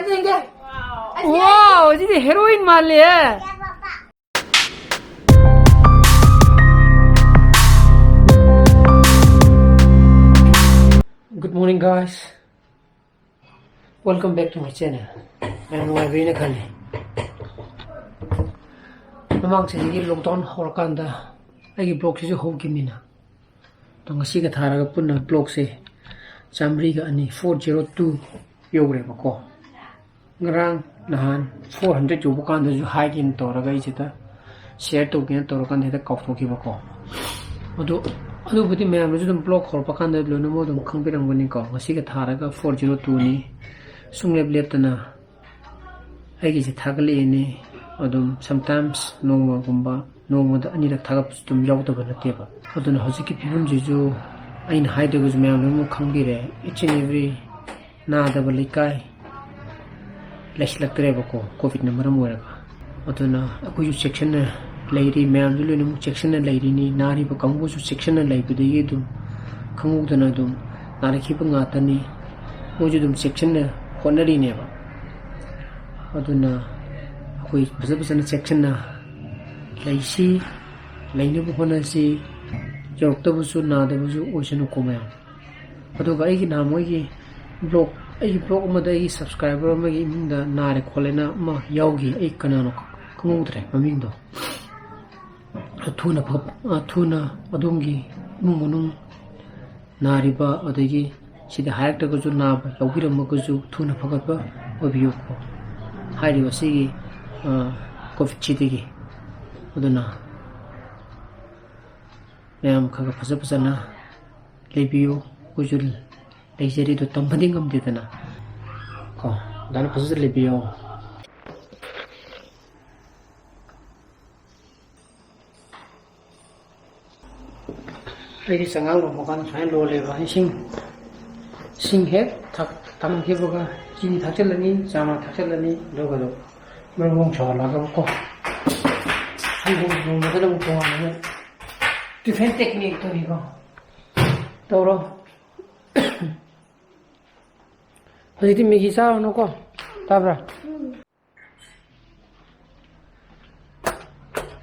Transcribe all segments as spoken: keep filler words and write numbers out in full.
Wow, ꯁꯤꯗꯤ heroine ꯃꯥꯜꯂꯦ꯫ Good morning, guys. Welcome back to my channel. ꯌꯥꯝ ꯅꯨꯡꯉꯥꯏꯕꯤꯅ ꯈꯜꯂꯤ꯫ ꯃꯃꯥꯡ ꯆꯍꯤꯒꯤ lockdown ꯍꯧꯔꯀꯥꯟꯗ ꯑꯩꯒꯤ vlogꯁꯤꯁꯨ ꯍꯧꯈꯤꯕꯅꯤꯅ, ꯑꯗꯣ ꯉꯁꯤꯒ ꯊꯥꯔꯒ ꯄꯨꯟꯅ vlogꯁꯦ ꯆꯥꯝꯃꯔꯤꯒ ꯑꯅꯤ, four zero two ꯌꯧꯈ꯭ꯔꯦꯕꯀꯣ꯫ ꯉꯔꯥꯡ ꯅꯍꯥꯟ four hundred ꯌꯧꯕ ꯀꯥꯟꯗꯁꯨ ꯍꯥꯏꯒꯦꯅ ꯇꯧꯔꯒ ꯑꯩꯁꯤꯗ share ꯇꯧꯒꯦꯅ ꯇꯧꯔꯀꯥꯟꯗ ꯍꯦꯛꯇ ꯀꯥꯎꯊꯣꯛꯈꯤꯕꯀꯣ꯫ ꯑꯗꯣ ꯑꯗꯨꯕꯨꯗꯤ ꯃꯌꯥꯝꯅꯁꯨ ꯑꯗꯨꯝ vlog ꯍꯧꯔꯛꯄ ꯀꯥꯟꯗ ꯂꯣꯏꯅꯃꯛ ꯑꯗꯨꯝ ꯈꯪꯕꯤꯔꯝꯒꯅꯤꯀꯣ꯫ ꯉꯁꯤꯒ ꯊꯥꯔꯒ four zero twoꯅꯤ꯫ ꯁꯨꯡꯂꯦꯞ ꯂꯦꯞꯇꯅ ꯑꯩꯒꯤꯁꯦ ꯊꯥꯒꯠꯂꯛꯏꯅꯤ꯫ ꯑꯗꯨꯝ sometimes ꯅꯣꯡꯃꯒꯨꯝꯕ, ꯅꯣꯡꯃꯗ ꯑꯅꯤꯔꯛ ꯊꯥꯒꯠꯄꯁꯨ ꯑꯗꯨꯝ ꯌꯥꯎꯗꯕ ꯅꯠꯇꯦꯕ꯫ ꯑꯗꯨꯅ ꯍꯧꯖꯤꯛꯀꯤ ꯐꯤꯕꯝꯁꯤꯁꯨ ꯑꯩꯅ ꯍꯥꯏꯗ꯭ꯔꯒꯁꯨ ꯃꯌꯥꯝ ꯂꯣꯏꯅꯃꯛ ꯈꯪꯕꯤꯔꯦ꯫ Each and every ꯅꯥꯗꯕ ꯂꯩꯀꯥꯏ ꯂꯩꯁꯤꯜꯂꯛꯇ꯭ꯔꯦꯕꯀꯣ, ꯀꯣꯚꯤꯗꯅ ꯃꯔꯝ ꯑꯣꯏꯔꯒ꯫ ꯑꯗꯨꯅ ꯑꯩꯈꯣꯏꯁꯨ ꯆꯦꯛꯁꯤꯟꯅ ꯂꯩꯔꯤ, ꯃꯌꯥꯝꯁꯨ ꯂꯣꯏꯅꯃꯛ ꯆꯦꯛꯁꯤꯟꯅ ꯂꯩꯔꯤꯅꯤ꯫ ꯅꯥꯔꯤꯕ ꯀꯥꯡꯕꯨꯁꯨ ꯆꯦꯛꯁꯤꯟꯅ ꯂꯩꯕꯗꯒꯤ ꯑꯗꯨꯝ ꯈꯪꯍꯧꯗꯅ ꯑꯗꯨꯝ ꯅꯥꯔꯛꯈꯤꯕ ꯉꯥꯛꯇꯅꯤ꯫ ꯃꯣꯏꯁꯨ ꯑꯗꯨꯝ ꯆꯦꯛꯁꯤꯟꯅ ꯍꯣꯠꯅꯔꯤꯅꯦꯕ꯫ ꯑꯗꯨꯅ ꯑꯩꯈꯣꯏ ꯐꯖ ꯐꯖꯅ ꯆꯦꯛꯁꯤꯟꯅ ꯂꯩꯁꯤ, ꯂꯩꯅꯕ ꯍꯣꯠꯅꯁꯤ꯫ ꯌꯧꯔꯛꯇꯕꯁꯨ ꯅꯥꯗꯕꯁꯨ ꯑꯣꯏꯁꯅꯨꯀꯣ ꯃꯌꯥꯝ꯫ ꯑꯗꯨꯒ ꯑꯩꯒꯤ ꯅꯍꯥꯟ ꯃꯣꯏꯒꯤ vlog, ꯑꯩꯒꯤ vlog ꯑꯃꯗ ꯑꯩꯒꯤ subscriber ꯑꯃꯒꯤ ꯏꯃꯨꯡꯗ ꯅꯥꯔꯦ ꯈꯣꯠꯂꯦꯅ ꯑꯃ ꯌꯥꯎꯈꯤ꯫ ꯑꯩ ꯀꯅꯥꯅꯣ ꯈꯪꯍꯧꯗ꯭ꯔꯦ ꯃꯃꯤꯡꯗꯣ꯫ ꯊꯨꯅ ꯐ-, ꯊꯨꯅ ꯑꯗꯣꯝꯒꯤ ꯏꯃꯨꯡ ꯃꯅꯨꯡ ꯅꯥꯔꯤꯕ, ꯑꯗꯒꯤ ꯁꯤꯗ ꯍꯥꯏꯔꯛꯇ꯭ꯔꯒꯁꯨ ꯅꯥꯕ ꯌꯥꯎꯕꯤꯔꯝꯃꯒꯁꯨ ꯊꯨꯅ ꯐꯒꯠꯄ ꯑꯣꯏꯕꯤꯌꯨꯀꯣ꯫ ꯍꯥꯏꯔꯤꯕ ꯁꯤꯒꯤ, ꯑ, ꯀꯣꯚꯤꯗꯁꯤꯗꯒꯤ꯫ ꯑꯗꯨꯅ ꯃꯌꯥꯝ ꯈꯔ ꯈꯔ ꯐꯖ ꯐꯖꯅ ꯂꯩꯕꯤꯌꯨ꯫ ꯑꯩꯈꯣꯏꯁꯨ ꯂꯩꯖꯔꯤꯗꯣ ꯇꯝꯕꯗꯤ ꯉꯝꯗꯦꯗꯅ꯫ ꯀꯣ, ꯑꯗꯨꯃꯥꯏꯅ ꯐꯖꯅ ꯂꯩꯕꯤꯌꯣ꯫ ꯑꯩꯗꯤ ꯆꯉꯥꯡ ꯂꯣꯟꯕ ꯀꯥꯟꯗ ꯁꯨꯃꯥꯏꯅ ꯂꯣꯜꯂꯦꯕ꯫ ꯏꯁꯤꯡ, ꯏꯁꯤꯡ ꯍꯦꯛ ꯊꯛ-, ꯊꯝꯈꯤꯕꯒ ꯆꯤꯅꯤ ꯊꯥꯛꯆꯤꯜꯂꯅꯤ, ꯆꯥ ꯃꯅꯥ ꯊꯥꯛꯆꯤꯜꯂꯅꯤ, ꯑꯗꯨꯒ ꯑꯗꯨꯝ ꯃꯔꯨ ꯃꯔꯨ ꯁꯧꯍꯜꯂꯒꯕꯀꯣ꯫ ꯁꯪꯒꯣꯝ ꯂꯣꯟꯕꯗꯅ ꯑꯃꯨꯛ ꯇꯣꯉꯥꯟꯅ ꯑꯃꯨꯛ different technique ꯇꯧꯏꯀꯣ꯫ ꯇꯧꯔꯣ꯫ ꯍꯧꯖꯤꯛꯇꯤ ꯃꯦꯒꯤ ꯆꯥꯔꯨꯅꯨꯀꯣ꯫ ꯇꯥꯕ꯭ꯔꯥ?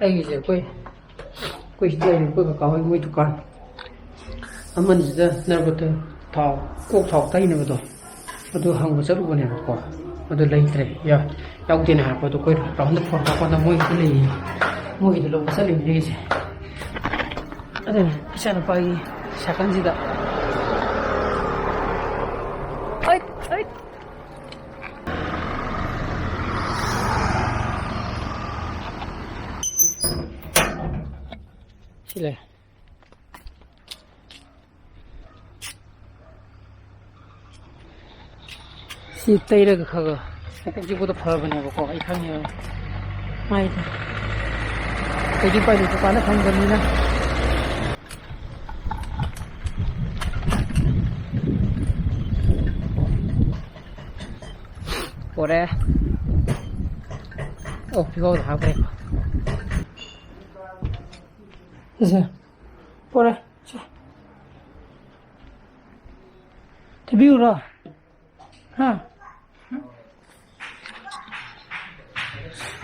ꯑꯩꯒꯤꯁꯦ ꯑꯩꯈꯣꯏ, ꯑꯩꯈꯣꯏ ꯁꯤꯗ ꯂꯩꯔꯤꯕ ꯑꯩꯈꯣꯏ ꯀꯀꯥ ꯍꯣꯏ ꯃꯣꯏ ꯗꯨꯀꯥꯟ ꯑꯃꯅꯤꯁꯤꯗ ꯅꯔꯕꯇ ꯊꯥꯎ, ꯀꯣꯛ ꯊꯥꯎ ꯇꯩꯅꯕꯗꯣ, ꯑꯗꯨ ꯍꯪꯕ ꯆꯠꯂꯨꯕꯅꯦꯕꯀꯣ꯫ ꯑꯗꯨ ꯂꯩꯇ꯭ꯔꯦ, ꯌꯥ-, ꯌꯥꯎꯗꯦꯅ ꯍꯥꯏꯔꯛꯄ꯫ ꯑꯗꯣ ꯑꯩꯈꯣꯏ ꯔꯥꯎꯟꯗ ꯐꯣꯟ ꯇꯧꯔꯀꯥꯟꯗ ꯃꯣꯏꯒꯤꯗ ꯂꯩꯌꯦ, ꯃꯣꯏꯒꯤꯗ ꯂꯧꯕ ꯆꯠꯂꯤꯅꯦ ꯑꯩꯒꯤꯁꯦ꯫ ꯑꯗꯨꯅ ꯏꯆꯥꯅꯨꯄꯥꯒꯤ ꯁꯥꯏꯀꯜꯁꯤꯗ, ꯑꯩꯠ, ꯑꯩꯠ꯫ ꯁꯤ ꯂꯩ꯫ ꯁꯤ ꯇꯩꯔꯒ ꯈꯔ ꯈꯔ ꯃꯀꯣꯛ ꯆꯤꯛꯄꯗꯣ ꯐꯕꯅꯦꯕꯀꯣ, ꯑꯩ ꯈꯪꯉꯦꯕ꯫ ꯃꯥꯏꯗꯣ ꯀꯩꯗꯤ ꯎꯄꯥꯏ ꯂꯩ, ꯗꯨꯀꯥꯟꯗ ꯐꯪꯗꯕꯅꯤꯅ꯫ ꯄꯣꯔꯦ꯫ ꯑꯣ, ꯐꯤꯈꯥꯎꯗ ꯍꯥꯞꯈ꯭ꯔꯦ꯫ ꯁꯦ, ꯄꯣꯔꯦ꯫ ꯁꯦ꯫ ꯊꯤꯕꯤꯌꯨꯔꯣ? ꯍꯥ?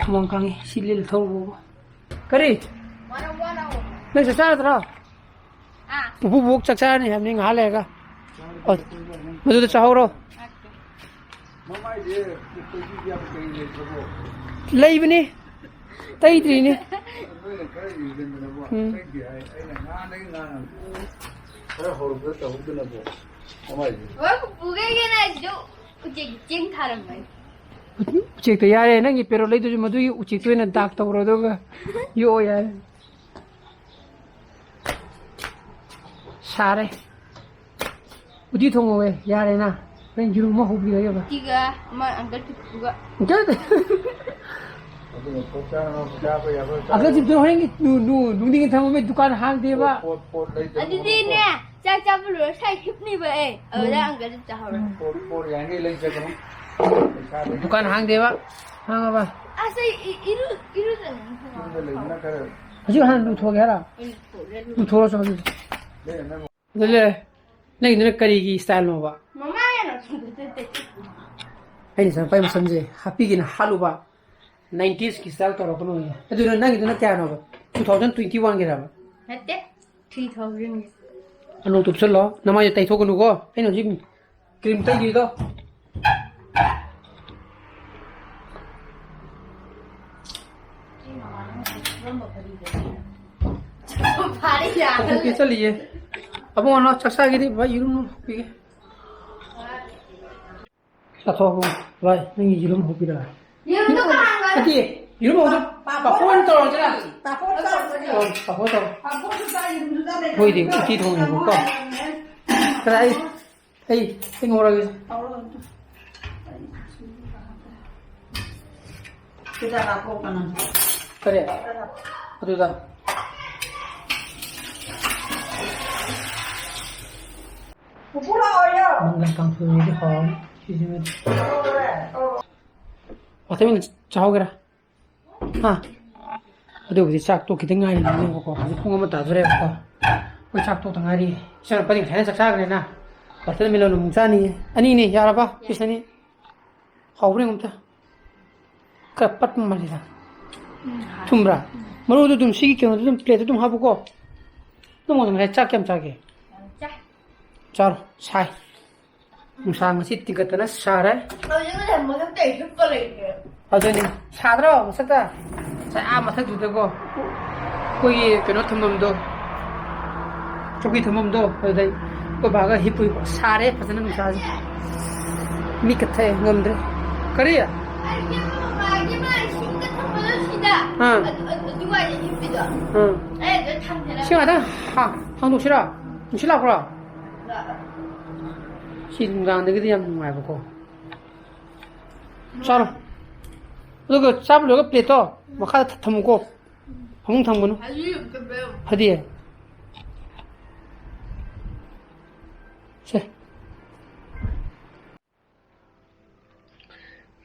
ꯈꯨꯃꯪ ꯈꯪꯉꯤ꯫ ꯁꯤ ꯂꯤꯜ ꯊꯧꯔꯨꯕ꯫ ꯀꯔꯤ? ꯅꯪ ꯆꯥꯛ ꯆꯥꯔꯗ꯭ꯔꯣ? ꯄꯨꯄꯨ ꯕꯣꯛ ꯆꯥꯛ ꯆꯥꯔꯅꯤ ꯍꯥꯏꯕꯅꯤ ꯉꯥꯏꯍꯥꯛ ꯂꯩꯔꯒ꯫ ꯑꯣ, ꯃꯗꯨꯗ ꯆꯥꯍꯧꯔꯣ꯫ ꯂꯩꯕꯅꯤ꯫ ꯇꯩꯗ꯭ꯔꯤꯅꯤ꯫ ꯎꯝ꯫ ꯍꯣꯏ, ꯄꯨꯄꯨꯒꯩꯒꯤꯅ ꯑꯗꯨ ꯎꯆꯦꯛ ꯆꯦꯡ ꯊꯥꯔꯝꯕꯅꯤ꯫ ꯎꯆꯦꯛꯇꯣ ꯌꯥꯔꯦ, ꯅꯪꯒꯤ ꯄꯦꯔꯣꯠ ꯂꯩꯗꯨꯁꯨ ꯃꯗꯨꯒꯤ ꯎꯆꯦꯛꯇꯣ ꯑꯣꯏꯅ ꯗꯥꯛ ꯇꯧꯔꯣ, ꯑꯗꯨꯒ ꯌꯣꯛꯑꯣ ꯌꯥꯔꯦ꯫ ꯁꯥꯔꯦ꯫ ꯎꯇꯤ ꯊꯣꯡꯍꯧꯋꯦ, ꯌꯥꯔꯦꯅ꯫ ꯍꯣꯔꯦꯟ ꯌꯦꯔꯨꯝ ꯑꯃ ꯍꯧꯕꯤꯔꯒꯦꯕ꯫ ꯎꯇꯤꯒ ꯑꯃ ꯑꯪꯀꯜ ꯄꯤꯛꯇꯨꯒ꯫ ꯑꯪꯀꯜ? ꯑꯗꯨꯅ ꯄꯣꯠ ꯆꯥꯅꯕ ꯆꯥꯕ ꯌꯥꯕ ꯆꯥꯕ꯫ ꯑꯪꯀꯜ ꯄꯤꯛꯇꯨ ꯍꯣꯔꯦꯟꯒꯤ ꯅꯨ-, ꯅꯨ-, ꯅꯨꯡꯊꯤꯟꯒꯤ ꯊꯝꯃꯝꯃꯦ, ꯗꯨꯀꯥꯟ ꯍꯥꯡꯗꯦꯕ꯫ ꯄꯣꯠ, ꯄꯣꯠ ꯂꯩꯗꯅꯕ ꯑꯗꯨꯗꯤꯅꯦ, ꯄꯣꯠ꯫ ꯆꯥꯛ ꯆꯥꯕ ꯂꯣꯏꯔ ꯁ꯭ꯋꯥꯏ ꯍꯤꯞꯅꯤꯕ ꯑꯩ꯫ ꯑꯗꯨꯗ ꯎꯝ꯫ ꯑꯪꯀꯜꯗꯤ ꯆꯥꯍꯧꯔꯦ꯫ ꯄꯣꯠ, ꯄꯣꯠ ꯌꯥꯔꯤꯉꯩ ꯂꯩꯖꯒꯅꯨ꯫ ꯄꯩꯁꯥ ꯂꯩ-꯫ ꯗꯨꯀꯥꯟ ꯍꯥꯡꯗꯦꯕ, ꯍꯥꯡꯉꯕ? ꯑꯁ, ꯑꯩ ꯏ-, ꯏꯔꯨ-, ꯏꯔꯨꯖꯅꯤꯡꯉꯤ꯫ ꯌꯨꯝꯗ ꯂꯩꯕꯅ ꯈꯔ ꯍꯧꯖꯤꯛ ꯍꯥꯟꯅ ꯂꯨꯊꯣꯛꯑꯒꯦ ꯍꯥꯏꯔꯣ? ꯂꯨꯊꯣꯛꯑꯣ, ꯂꯨꯊꯣꯛꯑꯣ꯫ ꯂꯨꯊꯣꯛꯑꯁꯤ ꯍꯧꯖꯤꯛ꯫ ꯂꯩꯅꯕ꯫ ꯑꯗꯨ ꯂꯩ-, ꯅꯪꯒꯤꯗꯨꯅ ꯀꯔꯤꯒꯤ ꯁ꯭ꯇꯥꯏꯜꯅꯣꯕ? ꯃꯃꯥꯏ ꯍꯦꯟꯅ ꯐꯖꯗꯦ꯫ ꯑꯩꯅ ꯆꯪꯉꯛꯄꯒꯤ ꯃꯁꯝꯁꯦ ꯍꯥꯞꯄꯤꯒꯦꯅ ꯍꯥꯠꯂꯨꯕ, ꯅꯥꯏꯟꯇꯤꯁꯀꯤ ꯁ꯭ꯇꯥꯏꯜ ꯇꯧꯔꯛꯀꯅꯣꯌꯦ꯫ ꯑꯗꯨꯅ ꯅꯪꯒꯤꯗꯨꯅ ꯀꯌꯥꯅꯣꯕ? ꯇꯨ ꯊꯥꯎꯖꯟ ꯇ꯭ꯋꯦꯟꯇꯤ ꯋꯥꯟꯒꯤꯔꯕ? ꯅꯠꯇꯦ, ꯊ꯭ꯔꯤ ꯊꯥꯎꯖꯟꯒꯤ꯫ ꯑꯅꯧ ꯇꯨꯞꯁꯜꯂꯣ, ꯅꯃꯥꯏꯗ ꯇꯩꯊꯣꯛꯀꯅꯨꯀꯣ꯫ ꯑꯩꯅ ꯍꯧꯖꯤꯛ ꯀ꯭ꯔꯤꯝ ꯇꯩꯈꯤꯗꯣ꯫ ꯐꯥꯔꯦ, ꯌꯥꯔꯦ꯫ ꯆꯠꯂꯤꯌꯦ꯫ ꯑꯕꯨꯡꯉꯣ, ꯆꯥꯛ ꯆꯥꯒꯦꯗꯤ ꯕꯕꯥ ꯌꯦꯔꯨꯝ ꯄꯤꯒꯦ꯫ ꯆꯥꯊꯣꯛꯑꯣ ꯚꯥꯏ, ꯅꯪꯒꯤ ꯌꯦꯔꯨꯝ ꯍꯧꯕꯤꯔꯛꯑꯣ꯫ ꯌꯦꯔꯨꯝꯗꯣ ꯀꯅꯥꯅꯣ? ꯅꯠꯇꯦ, ꯌꯦꯔꯨꯝ ꯍꯧꯗꯣ ꯄꯥꯐꯣꯔ ꯑꯣꯏꯅ ꯇꯧꯔꯁꯤꯔꯥ? ꯄꯥꯐꯣꯔ ꯇꯧꯔꯁꯤꯔꯥ? ꯑꯣ, ꯄꯥꯐꯣꯔ ꯇꯧꯔꯣ꯫ ꯄꯥꯐꯣꯔꯁꯨ ꯆꯥ, ꯌꯦꯔꯨꯝꯁꯨ ꯆꯥ ꯂꯩ꯫ ꯑꯩꯈꯣꯏꯗꯤ ꯎꯇꯤ ꯊꯣꯡꯉꯦꯕꯀꯣ꯫ ꯀꯗꯥꯏ? ꯑꯩ, ꯑꯩ ꯉꯧꯔꯒꯦ꯫ ꯇꯧꯔꯣ ꯑꯗꯨ꯫ ꯁꯤꯗ ꯍꯥꯞꯄꯣ ꯀꯩꯅꯣ꯫ ꯀꯔꯤ? ꯑꯗꯨꯗ꯫ ꯄꯨꯄꯨ ꯂꯥꯛꯑꯣꯌꯣ꯫ ꯃꯪꯒꯟ ꯀꯥꯡꯁꯣꯏꯗꯤ ꯍꯥꯎꯔꯅꯤ꯫ ꯁꯤꯁꯤꯃꯗꯤ꯫ ꯋꯥꯇꯔꯃꯦꯂꯟ ꯆꯥꯍꯧꯒꯦꯔꯥ? ꯍꯥ? ꯑꯗꯨꯕꯨꯗꯤ ꯆꯥꯛ ꯇꯣꯛꯈꯤꯗ ꯉꯥꯏꯔꯤꯕꯅꯦꯕꯀꯣ꯫ ꯍꯧꯖꯤꯛ ꯄꯨꯡ ꯑꯃ ꯇꯥꯗꯣꯔꯦꯕꯀꯣ꯫ ꯑꯩꯈꯣꯏ ꯆꯥꯛ ꯇꯣꯛꯇ ꯉꯥꯏꯔꯤ꯫ ꯏꯆꯥꯅꯨꯄꯥꯗꯤ ꯉꯁꯥꯏꯅ ꯆꯥꯛ ꯆꯥꯈ꯭ꯔꯦꯅ꯫ ꯋꯥꯇꯔꯃꯦꯂꯟ ꯑꯃꯨꯛ ꯆꯥꯅꯤꯌꯦ꯫ ꯑꯅꯤꯅꯦ, ꯌꯥꯔꯕ? ꯄꯤꯁ ꯑꯅꯤ꯫ ꯍꯥꯎꯕ꯭ꯔꯥ ꯌꯦꯡꯉꯨ ꯑꯝꯇ꯫ ꯈꯔ ꯄꯠꯄ ꯃꯥꯜꯂꯤꯗ꯫ ꯎꯝ, ꯍꯥꯎ-, ꯊꯨꯝꯕ꯭ꯔꯥ? ꯎꯝ꯫ ꯃꯔꯨꯗꯨ ꯑꯗꯨꯝ ꯁꯤꯒꯤ ꯀꯩꯅꯣꯗꯨ ꯑꯗꯨꯝ, ꯄ꯭ꯂꯦꯠꯇ ꯑꯗꯨꯝ ꯍꯥꯞꯄꯨꯀꯣ꯫ ꯅꯪ ꯉꯁꯥꯏ ꯆꯥꯛ ꯀꯌꯥꯝ ꯆꯥꯒꯦ? ꯌꯥꯝ ꯆꯥꯏ꯫ ꯆꯥꯔꯣ, ꯁꯥꯏ꯫ ꯅꯨꯡꯁꯥ ꯉꯁꯤ ꯇꯤꯡꯈꯠꯇꯅ ꯁꯥꯔꯦ꯫ ꯍꯧꯖꯤꯛ ꯉꯁꯥꯏ ꯃꯊꯛꯇ ꯍꯤꯞꯄ ꯂꯩꯔꯦ꯫ ꯑꯗꯨꯅꯤ, ꯁꯥꯗ꯭ꯔꯣ ꯃꯊꯛꯇ? ꯉꯁꯥꯏ ꯑꯥ ꯃꯊꯛꯇꯨꯗꯀꯣ, ꯑꯩꯈꯣꯏꯒꯤ ꯀꯩꯅꯣ ꯊꯝꯐꯝꯗꯣ, ꯆꯧꯀ꯭ꯔꯤ ꯊꯝꯐꯝꯗꯣ, ꯑꯗꯨꯗꯩ ꯑꯩꯈꯣꯏ ꯕꯥꯒ ꯍꯤꯞꯄꯨꯏꯕ꯫ ꯁꯥꯔꯦ ꯐꯖꯅ ꯅꯨꯡꯁꯥꯁꯦ꯫ ꯃꯤꯠꯀ ꯊꯛꯑꯦ, ꯉꯝꯗ꯭ꯔꯦ꯫ ꯀꯔꯤ? ꯑꯩꯒꯤ ꯃꯃꯥꯒꯤ ꯃꯥ ꯏꯁꯤꯡꯒ ꯊꯝꯕꯗꯣ ꯁꯤꯗ꯫ ꯑꯥ꯫ ꯑꯗꯨ, ꯑꯗꯨ, ꯑꯗꯨꯋꯥꯏꯗ ꯍꯤꯞꯄꯤꯗꯣ꯫ ꯑꯥ꯫ ꯑꯩ ꯑꯗꯨꯗ ꯊꯝꯖꯤꯜꯂꯒ ꯁꯤ ꯉꯥꯛꯇꯪ ꯍꯥ-, ꯍꯥꯡꯗꯣꯛꯁꯤꯔꯥ? ꯅꯨꯡꯁꯤꯠ ꯂꯥꯛꯄ꯭ꯔꯣ? ꯂꯥꯛꯑꯦ꯫ ꯁꯤ ꯅꯨꯡꯗꯥꯡꯗꯒꯤꯗꯤ ꯌꯥꯝ ꯅꯨꯡꯉꯥꯏꯕꯀꯣ꯫ ꯆꯥꯔꯣ꯫ ꯑꯗꯨꯒ ꯆꯥꯕ ꯂꯣꯏꯔꯒ ꯄ꯭ꯂꯦꯠꯇꯣ ꯃꯈꯥꯗ ꯊ-, ꯊꯝꯃꯨꯀꯣ꯫ ꯐꯃꯨꯡ ꯊꯝꯒꯅꯨ꯫ ꯍꯧꯖꯤꯛ ꯑꯝꯇ ꯄꯤꯔꯝꯃꯣ꯫ ꯐꯗꯤ꯫ ꯁꯦ꯫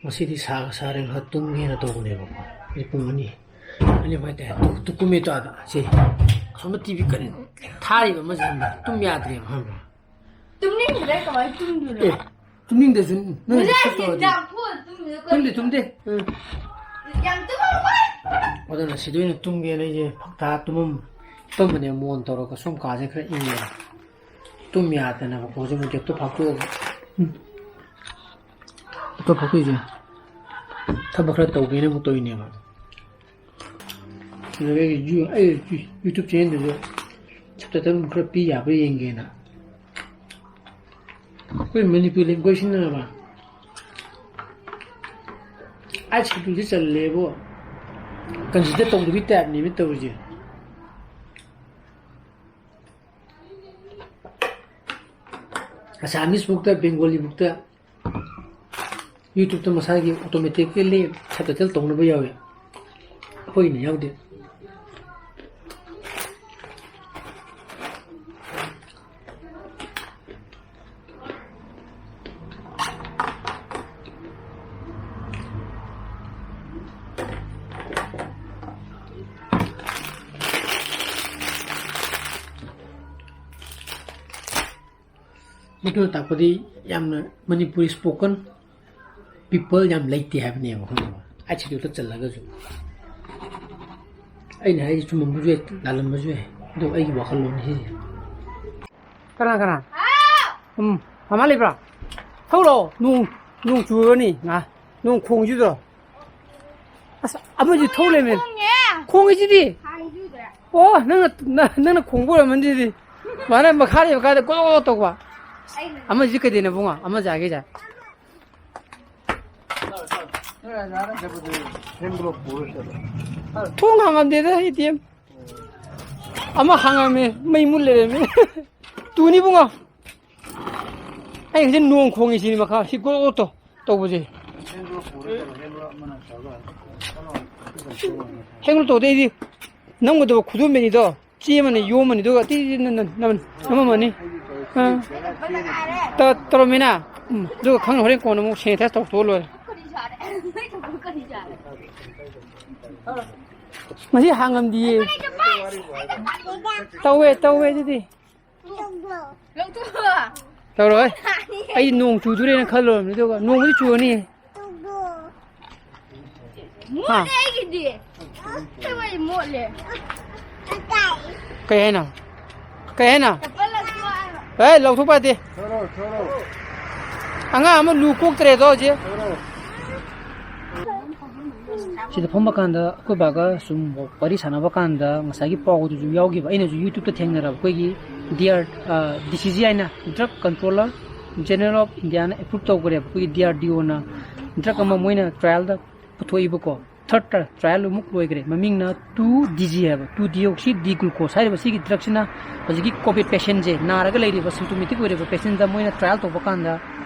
ꯉꯁꯤꯗꯤ ꯁꯥꯒ ꯁꯥꯔꯦ, ꯉꯥꯏꯍꯥꯛ ꯇꯨꯝꯒꯦꯅ ꯇꯧꯕꯅꯦꯕꯀꯣ꯫ ꯍꯧꯖꯤꯛ ꯄꯨꯡ ꯑꯅꯤ, ꯑꯅꯤ ꯃꯈꯥꯏ ꯇꯥꯔꯦ꯫ ꯇꯨ, ꯇꯨ ꯀꯨꯝꯃꯦ ꯇꯥꯗ꯫ ꯁꯤ ꯑꯁꯣꯝꯗ ꯇꯤ ꯚꯤ ꯀꯟꯅ ꯊꯥꯔꯤꯕ ꯑꯃꯁꯦ ꯈꯪꯕ꯭ꯔꯥ? ꯇꯨꯝ ꯌꯥꯗ꯭ꯔꯦꯕ, ꯈꯪꯕ꯭ꯔꯥ? ꯇꯨꯝꯅꯤꯡꯗ꯭ꯔꯦ, ꯀꯃꯥꯏꯅ ꯇꯨꯝꯗꯣꯏꯅꯣ? ꯑꯦ, ꯇꯨꯝꯅꯤꯡꯗꯁꯨ ꯅꯣꯏ ꯍꯧꯖꯤꯛ ꯇꯧꯔꯗꯤ꯫ ꯇꯨꯝꯗꯦ, ꯇꯨꯝꯗꯦ꯫ ꯎꯝ꯫ ꯌꯥꯝ ꯇꯨꯝꯃꯝꯃꯣꯏ꯫ ꯑꯗꯨꯅ ꯁꯤꯗ ꯑꯣꯏꯅ ꯇꯨꯝꯒꯦꯅ ꯑꯩꯁꯦ ꯐꯛ ꯊꯥ ꯇꯨꯝꯃꯝ-, ꯇꯨꯝꯕꯅꯦ ꯃꯣꯟ ꯇꯧꯔꯒ ꯁꯣꯝ ꯀꯥꯁꯦ ꯈꯔ ꯏꯪꯉꯦꯅ꯫ ꯇꯨꯝ ꯌꯥꯗꯅꯕ ꯍꯧꯖꯤꯛ ꯑꯃꯨꯛ laptop ꯐꯥꯛꯇꯣꯛꯑꯒ꯫ ꯎꯝ꯫ laptop ꯐꯥꯛꯇꯣꯛꯏꯁꯦ ꯊꯕꯛ ꯈꯔ ꯇꯧꯒꯦꯅ ꯑꯃꯨꯛ ꯇꯧꯔꯤꯅꯦꯕ꯫ ꯑꯗꯨꯗꯒꯤ ꯌꯨ-, ꯑꯩ YouTube channelꯗꯨꯁꯨ subtitle ꯈꯔ ꯄꯤ ꯌꯥꯕ꯭ꯔꯥ ꯌꯦꯡꯒꯦꯅ꯫ ꯑꯩꯈꯣꯏ ꯃꯅꯤꯄꯨꯔꯤ language ꯁꯤꯟꯅꯕ꯫ ꯑꯩꯠ schedule ꯁꯤ ꯆꯜꯂꯦꯕꯨ consider ꯇꯧꯗꯕꯤ typeꯅꯦꯃꯤ ꯇꯧꯔꯤꯁꯦ꯫ Assamese ꯕꯨꯛꯇ, Bengali ꯕꯨꯛꯇ YouTubeꯇ ꯃꯁꯥꯒꯤ automatically subtitle ꯇꯧꯅꯕ ꯌꯥꯎꯋꯦ꯫ ꯑꯩꯈꯣꯏꯒꯤꯅ ꯌꯥꯎꯗꯦ꯫ ꯃꯗꯨꯅ ꯇꯥꯛꯄꯗꯤ ꯌꯥꯝꯅ ꯃꯅꯤꯄꯨꯔꯤ spoken people ꯌꯥꯝ ꯂꯩꯇꯦ ꯍꯥꯏꯕꯅꯦꯕ, ꯈꯪꯉꯕ? ꯑꯩꯠ schedule ꯆꯜꯂꯒꯁꯨ꯫ ꯑꯩꯅ ꯍꯥꯏꯁꯦ ꯆꯨꯝꯃꯝꯕꯁꯨ ꯌꯥꯏ, ꯂꯥꯜꯂꯝꯕꯁꯨ ꯌꯥꯏ, ꯑꯗꯣ ꯑꯩꯒꯤ ꯋꯥꯈꯜꯂꯣꯟꯅꯤ ꯁꯤꯁꯦ꯫ ꯀꯅꯥ, ꯀꯅꯥ? ꯎꯝ, ꯃꯃꯥ ꯂꯩꯕ꯭ꯔꯣ? ꯊꯣꯛꯂꯛꯑꯣ, ꯅꯣꯡ, ꯅꯣꯡ ꯆꯨꯔꯅꯤ, ꯉꯥ, ꯅꯣꯡ ꯈꯣꯡꯁꯤꯗꯣ꯫ ꯑꯁ, ꯑꯃꯁꯨ ꯊꯣꯛꯂꯦꯃꯦ꯫ ꯈꯣꯡꯉꯦ꯫ ꯈꯣꯡꯉꯤꯁꯤꯗꯤ꯫ ꯍꯥꯏꯖꯨꯗ꯭ꯔꯦ꯫ ꯑꯣ, ꯅꯪꯅ, ꯅ-, ꯅꯪꯅ ꯈꯣꯡꯕ ꯑꯣꯏꯔꯝꯃꯅꯤ ꯑꯗꯨꯗꯤ꯫ ꯃꯥꯅ ꯃꯈꯥ ꯂꯩꯕ ꯀꯥꯏꯗ ꯀꯣꯏ ꯀꯣꯏ ꯇꯧꯕ꯫ ꯑꯩꯅ꯫ ꯑꯃꯁꯤ ꯀꯩꯗꯩꯅꯣ ꯏꯕꯨꯡꯉꯣ? ꯑꯃꯁꯤ ꯍꯥꯏꯒꯦꯁꯦ꯫ ꯊꯣꯡ ꯍꯥꯡꯉꯝꯗꯦꯗ ꯑꯩꯗꯤ꯫ ꯑꯃ ꯍꯥꯡꯉꯝꯃꯦ, ꯃꯩ ꯃꯨꯠ ꯂꯩꯔꯝꯃꯦ꯫ ꯇꯨꯅꯤ ꯏꯕꯨꯡꯉꯣ꯫ ꯑꯩ ꯍꯧꯖꯤꯛ ꯅꯣꯡ ꯈꯣꯡꯉꯤ ꯁꯤꯅꯤ ꯃꯈꯥ, ꯁꯤ ꯒ꯭ꯔꯣ ꯒ꯭ꯔꯣ ꯇꯧ-, ꯇꯧꯕꯁꯦ꯫ ꯍꯦꯡ ꯒ꯭ꯔꯣ ꯇꯧꯗꯦ ꯑꯩꯗꯤ꯫ ꯅꯝꯒꯗꯕ ꯈꯨꯗꯣꯝꯕꯤꯅꯤꯗꯣ꯫ ꯆꯦ ꯑꯃꯅ ꯌꯣꯝꯃꯅꯤ, ꯑꯗꯨꯒ ꯇꯤ ꯅ-, ꯅ-, ꯅ-, ꯅꯝꯃꯝꯃꯅꯤ꯫ ꯑꯥ꯫ ꯇ-, ꯇꯧꯔꯝꯃꯤꯅ? ꯎꯝ, ꯑꯗꯨꯒ ꯈꯪꯅ ꯍꯣꯔꯦꯟ ꯀꯣꯟꯅ ꯑꯃꯨꯛ sanitize ꯇꯧꯊꯣꯛꯑ ꯂꯣꯏꯔꯦ꯫ ꯃꯁꯤ ꯍꯥꯡꯉꯝꯗꯤꯌꯦ꯫ ꯇꯧꯋꯦ, ꯇꯧꯋꯦ ꯑꯗꯨꯗꯤ꯫ ꯂꯧꯊꯣꯛꯑꯣ꯫ ꯇꯧꯔꯣꯏ꯫ ꯑꯩ ꯅꯣꯡ ꯆꯨꯗꯣꯔꯦꯅ ꯈꯜꯂꯨꯔꯕꯅꯤ, ꯑꯗꯨꯒ ꯅꯣꯡꯕꯨꯗꯤ ꯆꯨꯔꯅꯤ꯫ ꯃꯣꯠꯂꯦ ꯑꯩꯒꯤꯗꯤ꯫ ꯑꯁꯦꯡꯕꯩ ꯃꯣꯠꯂꯦ꯫ ꯀꯩ ꯍꯥꯏꯅꯣ? ꯀꯩ ꯍꯥꯏꯅꯣ? ꯆꯄꯜ ꯂꯧꯊꯣꯛꯑꯣ ꯍꯥꯏꯕ꯫ ꯑꯦ, ꯂꯧꯊꯣꯛꯄ ꯌꯥꯗꯦ꯫ ꯊꯣꯔꯛꯑꯣ, ꯊꯣꯔꯛꯑꯣ꯫ ꯑꯉꯥꯡ ꯑꯃ ꯂꯨ ꯀꯣꯛꯇ꯭ꯔꯦꯗꯣ ꯍꯧꯖꯤꯛ꯫ ꯊꯣꯔꯛꯑꯣ꯫ ꯁꯤꯗ ꯐꯝꯕ ꯀꯥꯟꯗ ꯑꯩꯈꯣꯏ ꯕꯥꯒ ꯁꯨꯝ ꯋꯥꯔꯤ ꯁꯥꯟꯅꯕ ꯀꯥꯟꯗ ꯉꯁꯥꯏꯒꯤ ꯄꯥꯎꯗꯨꯁꯨ ꯌꯥꯎꯈꯤꯕ꯫ ꯑꯩꯅꯁꯨ YouTube-ꯇ ꯊꯦꯡꯅꯔꯕ ꯑꯩꯈꯣꯏꯒꯤ D R, ꯑ, D C G ꯍꯥꯏꯅ Drug Controller General of India-ꯅ approve ꯇꯧꯈ꯭ꯔꯦꯕ꯫ ꯑꯩꯈꯣꯏꯒꯤ D R D O-ꯅ drug ꯑꯃ ꯃꯣꯏꯅ trial-ꯗ ꯄꯨꯊꯣꯛꯏꯕꯀꯣ꯫ Third trial ꯑꯃꯨꯛ ꯂꯣꯏꯈ꯭ꯔꯦ꯫ ꯃꯃꯤꯡꯅ two D G ꯍꯥꯏꯕ, two deoxy D glucose ꯍꯥꯏꯔꯤꯕ ꯁꯤꯒꯤ drug-ꯁꯤꯅ ꯍꯧꯖꯤꯛꯀꯤ COVID patient-ꯁꯦ, ꯅꯥꯔꯒ ꯂꯩꯔꯤꯕ symptomatic ꯑꯣꯏꯔꯤꯕ patient-ꯗ ꯃꯣꯏꯅ trial ꯇꯧꯕ ꯀꯥꯟꯗ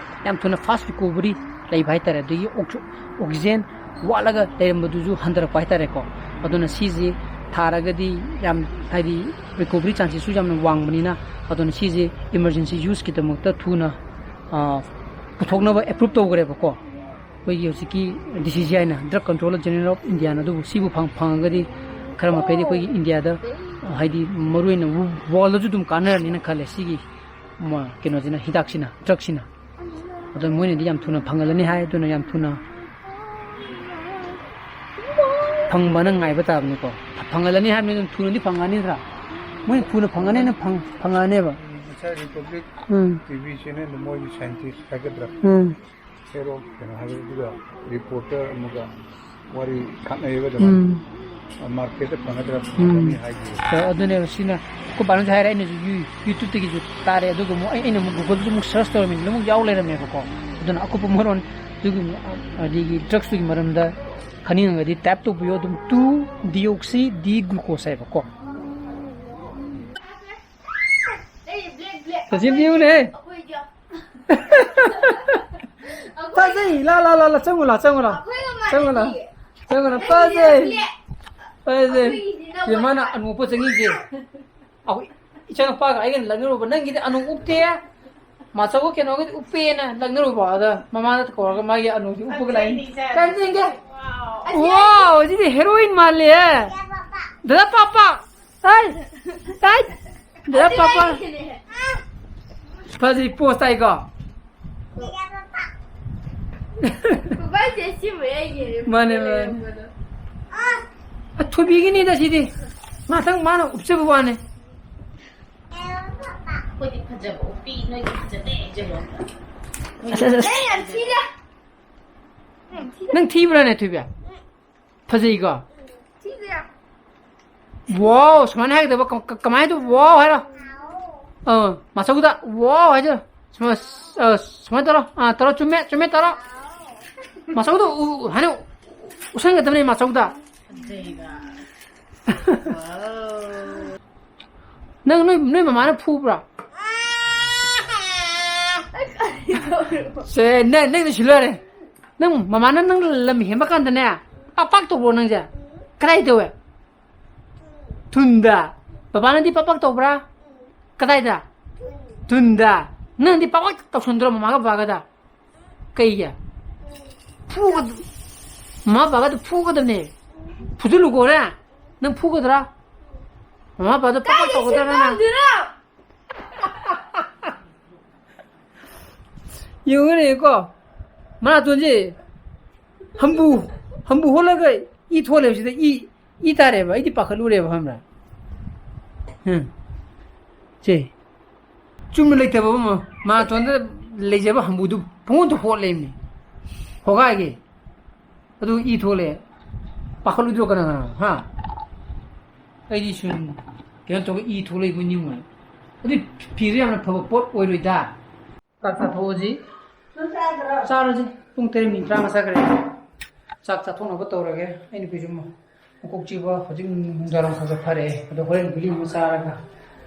ꯌꯥꯝ ꯊꯨꯅ fast recovery ꯂꯩꯕ ꯍꯥꯏꯇꯥꯔꯦ꯫ ꯑꯗꯒꯤ ox-, oxygen ꯋꯥꯠꯂꯒ ꯂꯩꯔꯝꯕꯗꯨꯁꯨ ꯍꯟꯊꯔꯛꯄ ꯍꯥꯏꯇꯥꯔꯦꯀꯣ꯫ ꯑꯗꯨꯅ ꯁꯤꯁꯤ ꯊꯥꯔꯒꯗꯤ ꯌꯥꯝ, ꯍꯥꯏꯗꯤ, recovery chances-ꯁꯨ ꯌꯥꯝꯅ ꯋꯥꯡꯕꯅꯤꯅ, ꯑꯗꯨꯅ ꯁꯤꯁꯦ emergency use-ꯀꯤꯗꯃꯛꯇ ꯊꯨꯅ, ꯑ, ꯄꯨꯊꯣꯛꯅꯕ approve ꯇꯧꯈ꯭ꯔꯦꯕꯀꯣ꯫ ꯑꯩꯈꯣꯏꯒꯤ ꯍꯧꯖꯤꯛꯀꯤ D C G ꯍꯥꯏꯅ, Drug Controller General of India-ꯅ꯫ ꯑꯗꯨꯕꯨ ꯁꯤꯕꯨ ꯐꯪ-, ꯐꯪꯉꯒꯗꯤ ꯈꯔ ꯃꯈꯩꯗꯤ ꯑꯩꯈꯣꯏꯒꯤ India-ꯗ, ꯍꯥꯏꯗꯤ, ꯃꯔꯨꯑꯣꯏꯅ world-ꯗꯁꯨ ꯑꯗꯨꯝ ꯀꯥꯟꯅꯔꯅꯤꯅ ꯈꯜꯂꯦ ꯁꯤꯒꯤ ꯃ-, ꯀꯩꯅꯣꯁꯤꯅ, ꯍꯤꯗꯥꯛꯁꯤꯅ, drug-ꯁꯤꯅ꯫ ꯑꯗꯣ ꯃꯣꯏꯅꯗꯤ ꯌꯥꯝ ꯊꯨꯅ ꯐꯪꯍꯜꯂꯅꯤ ꯍꯥꯏ꯫ ꯑꯗꯨꯅ ꯌꯥꯝ ꯊꯨꯅ ꯐꯪꯕꯅ ꯉꯥꯏꯕ ꯇꯥꯕꯅꯤꯀꯣ꯫ ꯐꯪꯍꯜꯂꯅꯤ ꯍꯥꯏꯕꯅꯤ, ꯑꯗꯨꯝ ꯊꯨꯅꯗꯤ ꯐꯪꯉꯅꯤꯗ꯭ꯔꯥ? ꯃꯣꯏꯅ ꯊꯨꯅ ꯐꯪꯉꯅꯤꯅ ꯐꯪ-, ꯐꯪꯉꯛꯑꯅꯦꯕ꯫ ꯉꯁꯥꯏ Republic ꯎꯝ꯫ T V channel-ꯗ ꯃꯣꯏꯒꯤ scientist ꯍꯥꯏꯒꯗ꯭ꯔꯥ? ꯎꯝ꯫ ꯍꯦꯔꯣ ꯀꯩꯅꯣ ꯍꯥꯏꯕꯗꯨꯒ reporter ꯑꯃꯒ ꯋꯥꯔꯤ ꯈꯠꯅꯩꯌꯦꯕ ꯑꯗꯨꯃꯥꯏꯅ꯫ ꯎꯝ꯫ Market-ꯇ ꯐꯪꯒꯗ꯭ꯔꯥ ꯎꯝ꯫ ꯐꯪꯒꯅꯤ ꯍꯥꯏꯒꯤ꯫ ꯑ, ꯑꯗꯨꯅꯦꯕ ꯁꯤꯅ ꯑꯩꯈꯣꯏ ꯕꯥꯅꯁꯨ ꯍꯥꯏꯔꯦ, ꯑꯩꯅꯁꯨ ꯌꯨ-, YouTube-ꯇꯒꯤꯁꯨ ꯇꯥꯔꯦ, ꯑꯗꯨꯒ ꯑꯃꯨꯛ ꯑꯩ-, ꯑꯩꯅ ꯑꯃꯨꯛ Google-ꯗꯁꯨ ꯑꯃꯨꯛ search ꯇꯧꯔꯝꯃꯤꯅ ꯑꯃꯨꯛ ꯌꯥꯎ ꯂꯩꯔꯝꯃꯦꯕꯀꯣ꯫ ꯑꯗꯨꯅ ꯑꯀꯨꯞꯄ ꯃꯔꯣꯟ ꯑꯗꯨꯒꯤ, ꯑꯗꯒꯤ drugs-ꯇꯨꯒꯤ ꯃꯔꯝꯗ ꯈꯪꯅꯤꯡꯉꯒꯗꯤ type ꯇꯧꯕꯤꯌꯣ ꯑꯗꯨꯝ, two deoxy D glucose ꯍꯥꯏꯕꯀꯣ꯫ ꯁꯆꯤꯟ ꯌꯦꯡꯉꯨꯅꯦ꯫ ꯐꯖꯩ꯫ ꯂꯥ, ꯂꯥ, ꯂꯥ, ꯂꯥ, ꯆꯪꯉꯨ ꯂꯥ, ꯆꯪꯉꯨ ꯂꯥ꯫ ꯆꯪꯉꯨ ꯂꯥ꯫ ꯆꯪꯉꯨ ꯂꯥ꯫ ꯐꯖꯩ꯫ ꯐꯖꯩ꯫ ꯁꯤ ꯃꯥꯅ ꯑꯅꯣꯛꯄ ꯆꯪꯉꯤꯁꯦ꯫ ꯑꯩꯈꯣꯏ ꯏꯆꯥꯅꯨꯄꯥꯒ ꯑꯩꯒ ꯂꯛꯅꯔꯨꯕ꯫ "ꯅꯪꯒꯤꯗꯤ ꯑꯅꯣꯛ ꯎꯞꯇꯦ꯫ ꯃꯥꯆꯧꯒ ꯀꯩꯅꯣꯒꯤꯗꯤ ꯎꯞꯄꯦꯅ" ꯂꯛꯅꯔꯨꯕ꯫ ꯑꯗ ꯃꯃꯥꯗ ꯀꯧꯔꯒ ꯃꯥꯒꯤ ꯑꯅꯣꯛꯁꯤ ꯎꯞꯄꯒ ꯂꯥꯛꯏ꯫ ꯀꯥꯏ ꯆꯦꯟꯒꯦ? ꯋꯥꯎ, ꯁꯤꯗꯤ heroine ꯃꯥꯜꯂꯦꯍꯦ꯫ ꯗꯗꯥ ꯄꯥꯄꯥ꯫ ꯇꯥꯏ꯫ ꯇꯥꯏ꯫ ꯗꯗꯥ ꯄꯥꯄꯥ꯫ ꯐꯖꯩ, ꯄꯣꯁ ꯇꯥꯏꯀꯣ? ꯕꯕꯥꯁꯦ ꯁꯤꯃ ꯑꯩꯒꯤ ꯃꯥꯅꯦ, ꯃꯥꯅꯦ꯫ ꯂꯩꯔꯝꯕꯗꯣ꯫ ꯑ, ꯊꯣꯏꯕꯤꯒꯤꯅꯤꯗ ꯁꯤꯗꯤ꯫ ꯉꯥꯛꯇꯪ ꯃꯥꯅ ꯎꯞꯆꯕ ꯋꯥꯅꯦ꯫ ꯑꯩꯈꯣꯏꯗꯤ ꯐꯖꯕ ꯎꯞꯄꯤ, ꯅꯣꯏꯗꯤ ꯐꯖꯗꯦ ꯍꯥꯏꯖꯕ꯫ ꯑꯁ, ꯑꯁ, ꯑꯁ꯫ ꯑꯩ ꯌꯥꯝ ꯊꯤꯔꯦ꯫ ꯌꯥꯝ ꯊꯤꯔꯦ꯫ ꯅꯪ ꯊꯤꯕ꯭ꯔꯥꯅꯦ, ꯊꯣꯏꯕꯤ? ꯐꯖꯩꯀꯣ? ꯊꯤꯗꯦ꯫ ꯋꯥꯎ, ꯁꯨꯃꯥꯏꯅ ꯍꯥꯏꯒꯗꯕ, ꯀ-, ꯀ-, ꯀꯃꯥꯏꯅ ꯇꯧꯕ? ꯋꯥꯎ ꯍꯥꯏꯔꯣ? ꯑꯥ, ꯃꯁꯧꯗ ꯋꯥꯎ ꯍꯥꯏꯗꯣ꯫ ꯁꯨꯃꯥꯏ-, ꯑ, ꯁꯨꯃꯥꯏꯅ ꯇꯧꯔꯣ꯫ ꯑꯥ, ꯇꯧꯔꯣ, ꯆꯨꯝꯃꯦ, ꯆꯨꯝꯃꯦ, ꯇꯧꯔꯣ꯫ ꯃꯁꯧꯗ ꯎ-, ꯍꯥꯏꯅ ꯎꯁꯟꯒꯗꯕꯅꯦ, ꯃꯁꯧꯗ꯫ ꯐꯖꯩꯕ꯫ ꯋꯥꯎ꯫ ꯅꯪ ꯅꯣꯏ, ꯅꯣꯏ ꯃꯃꯥꯅ ꯐꯨꯕ꯭ꯔꯥ? ꯁꯦ, ꯅꯪ, ꯅꯪ ꯁꯤ ꯂꯣꯏꯔꯦ꯫ ꯅꯪ ꯃꯃꯥꯅ ꯅꯪ ꯂꯝ ꯍꯦꯟꯕ ꯀꯥꯟꯗꯅꯦ, ꯄꯥꯛ ꯄꯥꯛ ꯇꯧꯕ꯭ꯔꯣ ꯅꯪꯁꯦ? ꯀꯗꯥꯏ ꯇꯧꯋꯦ? ꯊꯨꯟꯗ꯫ ꯕꯕꯥꯅꯗꯤ ꯄꯥꯛ ꯄꯥꯛ ꯇꯧꯕ꯭ꯔꯥ? ꯀꯗꯥꯏꯗ? ꯊꯨꯟꯗ꯫ ꯅꯪꯗꯤ ꯄꯥꯛ ꯄꯥꯛ ꯇꯧꯁꯟꯗ꯭ꯔꯣ ꯃꯃꯥꯒ ꯕꯕꯥꯒꯗ? ꯀꯩꯒꯤ? ꯐꯨꯒꯗꯕ꯫ ꯃꯃꯥ ꯕꯕꯥꯒꯗ ꯐꯨꯒꯗꯕꯅꯦ꯫ ꯐꯨꯖꯤꯜꯂꯨꯀꯣ ꯍꯣꯔꯦꯟ꯫ ꯅꯪ ꯐꯨꯒꯗ꯭ꯔꯥ? ꯃꯃꯥ ꯕꯕꯥꯗ ꯄꯥꯛ ꯄꯥꯛ ꯀꯥꯏꯗ ꯇꯧꯒꯗ꯭ꯔꯥ ꯅꯪ? ꯁꯦꯝꯐꯝꯗꯨꯅꯣ? ꯌꯦꯡꯉꯨꯅꯦꯀꯣ, ꯃꯅꯥꯇꯣꯟꯁꯦ ꯍꯝꯕꯨ, ꯍꯝꯕꯨ ꯍꯣꯜꯂꯒ ꯏ ꯊꯣꯛꯂꯦꯕꯁꯤꯗ ꯏ, ꯏ ꯇꯥꯔꯦꯕ꯫ ꯑꯩꯗꯤ ꯄꯥꯈꯠꯂꯨꯔꯦꯕ, ꯈꯪꯕ꯭ꯔꯥ? ꯎꯝ꯫ ꯁꯦ, ꯆꯨꯝꯅ ꯂꯩꯇꯕ ꯑꯃ, ꯃꯅꯥꯇꯣꯟꯗ ꯂꯩꯖꯕ ꯍꯝꯕꯨꯗꯨ ꯄꯨꯡꯍꯣꯟꯗ ꯍꯣꯠꯂꯦꯕꯅꯤ꯫ ꯍꯣꯒꯥꯏꯒꯦ꯫ ꯑꯗꯨ ꯏ ꯊꯣꯛꯂꯛꯑꯦ꯫ ꯄꯥꯈꯠꯂꯨꯗ꯭ꯔꯣ ꯀꯅꯥ ꯀꯅꯥ? ꯍꯥ? ꯑꯩꯗꯤ ꯁꯨꯝ ꯀꯩꯅꯣ ꯇꯧꯔꯒ ꯏ ꯊꯣꯛꯂꯛꯏꯕꯣꯏ ꯅꯤꯡꯉꯨꯔꯦ꯫ ꯑꯗꯨ ꯐꯤꯁꯨ ꯌꯥꯝꯅ ꯐꯕ ꯄꯣꯠ ꯑꯣꯏꯔꯣꯏꯗ꯫ ꯆꯥꯛ ꯆꯥꯊꯣꯛꯑꯁꯤ꯫ ꯆꯥꯔꯁꯤ꯫ ꯄꯨꯡ ꯇꯔꯦꯠ ꯃꯤꯅꯤꯠ ꯇꯔꯥꯃꯉꯥ ꯆꯠꯈ꯭ꯔꯦ꯫ ꯆꯥꯛ ꯆꯥꯊꯣꯛꯅꯕ ꯇꯧꯔꯒꯦ꯫ ꯑꯩ ꯅꯨꯄꯤꯁꯨ ꯃꯀꯣꯛ ꯆꯤꯛꯄ ꯍꯧꯖꯤꯛ ꯅꯨꯡꯗꯥꯡꯋꯥꯏꯔꯝ ꯈꯔ ꯈꯔ ꯐꯔꯛꯑꯦ꯫ ꯑꯗꯣ ꯍꯣꯔꯦꯟ ꯒꯨꯂꯤ ꯑꯃ ꯆꯥꯔꯒ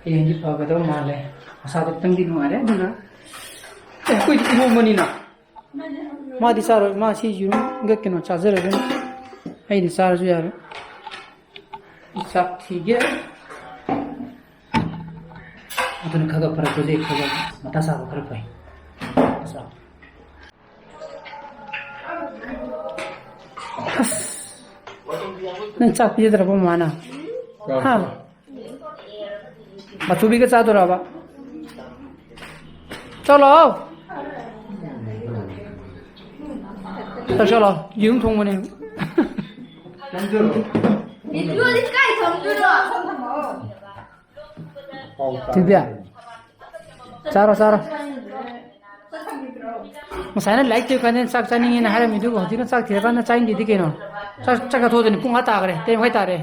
ꯍꯌꯦꯡꯗꯤ ꯐꯒꯗꯕ ꯃꯥꯜꯂꯦ꯫ ꯃꯁꯥꯗꯣ ꯈꯤꯇꯪꯗꯤ ꯅꯨꯡꯉꯥꯏꯔꯦ꯫ ꯑꯗꯨꯅ ꯑꯦ, ꯑꯩꯈꯣꯏꯗꯤ ꯏꯔꯣꯝꯕꯅꯤꯅ ꯃꯥꯗꯤ ꯆꯥꯔꯣꯏ꯫ ꯃꯥ ꯁꯤ ꯌꯦꯔꯨꯝꯒ ꯀꯩꯅꯣ ꯆꯥꯖꯔꯒꯅꯤ꯫ ꯑꯩꯗꯤ ꯆꯥꯔꯁꯨ ꯌꯥꯔꯦ꯫ ꯆꯥꯛ ꯊꯤꯒꯦ꯫ ꯑꯗꯨꯅ ꯈꯔ ꯈꯔ ꯐꯔꯛꯄꯁꯦ ꯈꯔ ꯈꯔ ꯃꯊꯥ ꯁꯥꯕ ꯈꯔ ꯐꯩ꯫ ꯑꯁ꯫ ꯅꯪ ꯆꯥꯛ ꯄꯤꯖꯗ꯭ꯔꯕꯣ ꯃꯃꯥꯅ? ꯍꯥ? ꯃꯆꯨꯕꯤꯒ ꯆꯥꯗꯣꯔꯕ? ꯆꯠꯂꯣ꯫ ꯆꯠꯂꯣ꯫ ꯌꯦꯔꯨꯝ ꯊꯣꯡꯕꯅꯦ꯫ ꯚꯤꯗꯤꯑꯣꯗꯤ ꯀꯥꯏ ꯊꯝꯗꯣꯏꯅꯣ? ꯊꯣꯏꯕꯤ꯫ ꯆꯥꯔꯣ, ꯆꯥꯔꯣ꯫ ꯉꯁꯥꯏꯅ ꯂꯥꯏꯔꯤꯛ ꯇꯧꯔꯤꯀꯥꯟꯗ ꯆꯥꯛ ꯆꯥꯅꯤꯡꯉꯦꯅ ꯍꯥꯏꯔꯝꯃꯤꯗꯨꯕꯨ ꯍꯧꯖꯤꯛꯅ ꯆꯥꯛ ꯊꯤꯔꯀꯥꯟꯗ ꯆꯥꯅꯤꯡꯗꯦꯗꯤ ꯀꯩꯅꯣ? ꯆꯥꯛ, ꯆꯥꯛ ꯆꯥꯊꯣꯛꯑꯗꯅꯤ ꯄꯨꯡ ꯑꯥ ꯇꯥꯈ꯭ꯔꯦ, ꯇꯔꯦꯠ ꯃꯈꯥꯏ ꯇꯥꯔꯦ꯫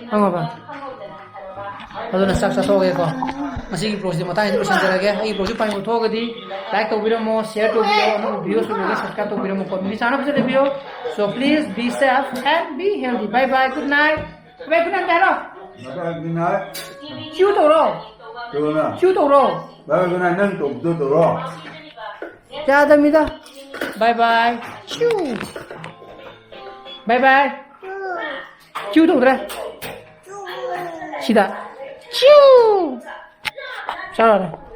ꯈꯪꯉꯕ? ꯑꯗꯨꯅ ꯆꯥꯛ ꯆꯥꯊꯣꯛꯑꯒꯦꯀꯣ꯫ ꯉꯁꯤꯒꯤ vlogꯁꯦ ꯃꯇꯥꯡꯁꯤꯗ ꯂꯣꯏꯁꯤꯟꯖꯔꯒꯦ꯫ ꯑꯩꯒꯤ vlogꯁꯦ ꯄꯥꯝꯕꯤꯕ ꯊꯣꯛꯑꯒꯗꯤ like ꯇꯧꯕꯤꯔꯝꯃꯣ, share ꯇꯧꯕꯤꯔꯣ, ꯑꯅꯧꯕ videoꯁꯤꯡ ꯂꯩꯔꯒ subscribe ꯇꯧꯕꯤꯔꯝꯃꯣꯀꯣ꯫ ꯃꯤ ꯆꯥꯅꯕꯁꯨ ꯂꯩꯕꯤꯌꯣ꯫ So please be safe and be healthy. Bye bye, good night. Bye bye, good night ꯍꯥꯏꯔꯣ꯫ ꯕꯥꯏ ꯕꯥꯏ, good night꯫ ꯆꯤꯎ ꯇꯧꯔꯣ꯫ ꯇꯧꯔꯣꯅ꯫ ꯆꯤꯎ ꯇꯧꯔꯣ꯫ ꯕꯥꯏ ꯕꯥꯏ, good night꯫ ꯅꯪ ꯇꯧꯕꯗꯣ ꯇꯧꯔꯣ꯫ ꯌꯥꯗꯕꯅꯤꯗ꯫ Bye bye꯫ ꯆꯤꯎ꯫ Bye bye꯫ ꯆꯤꯎ ꯇꯧꯗ꯭ꯔꯦ꯫ ꯁꯤꯗ꯫ ꯆꯤꯎ꯫ ꯆꯥꯔꯣ꯫